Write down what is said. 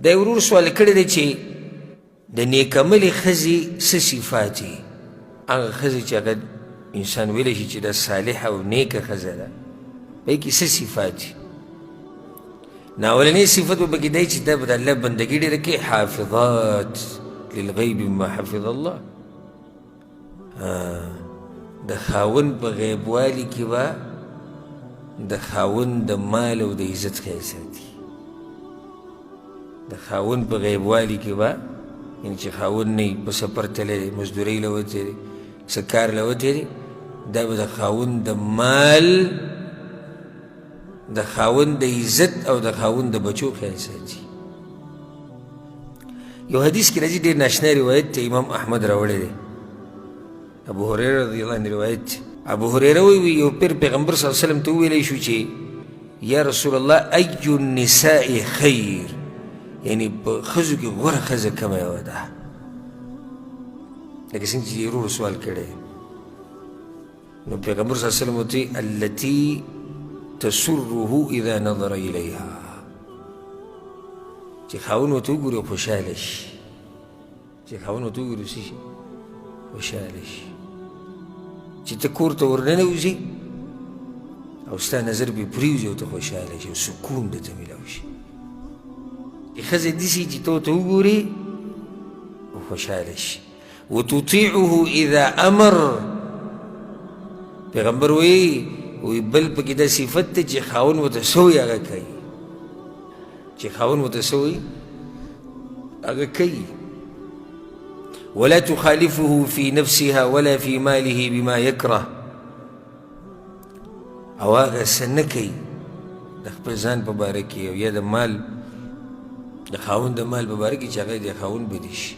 دا ورور سوال کړی دی چې د نیکملې ښځې څه صفات دي؟ هغه ښځې چې هغه انسان ویلی شي چې دا صالحه او نیکه ښځه ده، په کې څه صفات دي؟ نو اولنی صفت به پکې دی چې دا به د الله بندګي ډېره کوي، حافظات للغیب بما حفظ الله. د خاوند په غیبوالي کې به د خاوند د مال او د عزت خیال ساتي. د خاوند په غیبوالي کې به، یعنې چې خاوند نه په سفر تللی دی، مزدورۍ له وتی دی، څه کار له وتی دی، دا به د خاوند د مال، د خاوند د عزت او د خاوند د بچو خیال ساتي. یو حدیث کې راځي، ډېر ناشنا روایت دی، امام احمد راوړی دی، ابو هریره رضی الله عنه روایت دی. ابو هریره وایي یو پیر پیغمبر صلی الله علیه وسلم ته وویلی شو چې یا رسول الله ای النساء خیر، یعنی په ښځو کې غوره ښځه کومه یوه ده؟ لکه څنګه چې ورور سوال کړی، نو پیغمبر صلی الله علیه وسلم ورته التي تسره اذا نظر الیها، چې خاوند ورته وګوري خوشحاله شي، چې خاوند ورته وګوري څه شي؟ خوشحاله شي. چې ته کور ته ورننوځي او ستا نظر پرې پرېوځي او ته خوشحاله شي او سکون درته میلاو شي. چې ښځه داسې چې ته ورته وګوري او خوشحاله شي. وتطيعه اذا امر، پیغمبر وایي وی بل پکې دا صفت دی چې خاوند ورته څه وایي هغه کوي، چې خاوند ورته څه وایي هغه کوي. ولا تخالفه في نفسها ولا في ماله بما يكره، او هغه څه نه کوي د خپل ځان په باره کې او یا د مال، د خاوند د مال په باره کې چې هغه د خاوند بدي شي.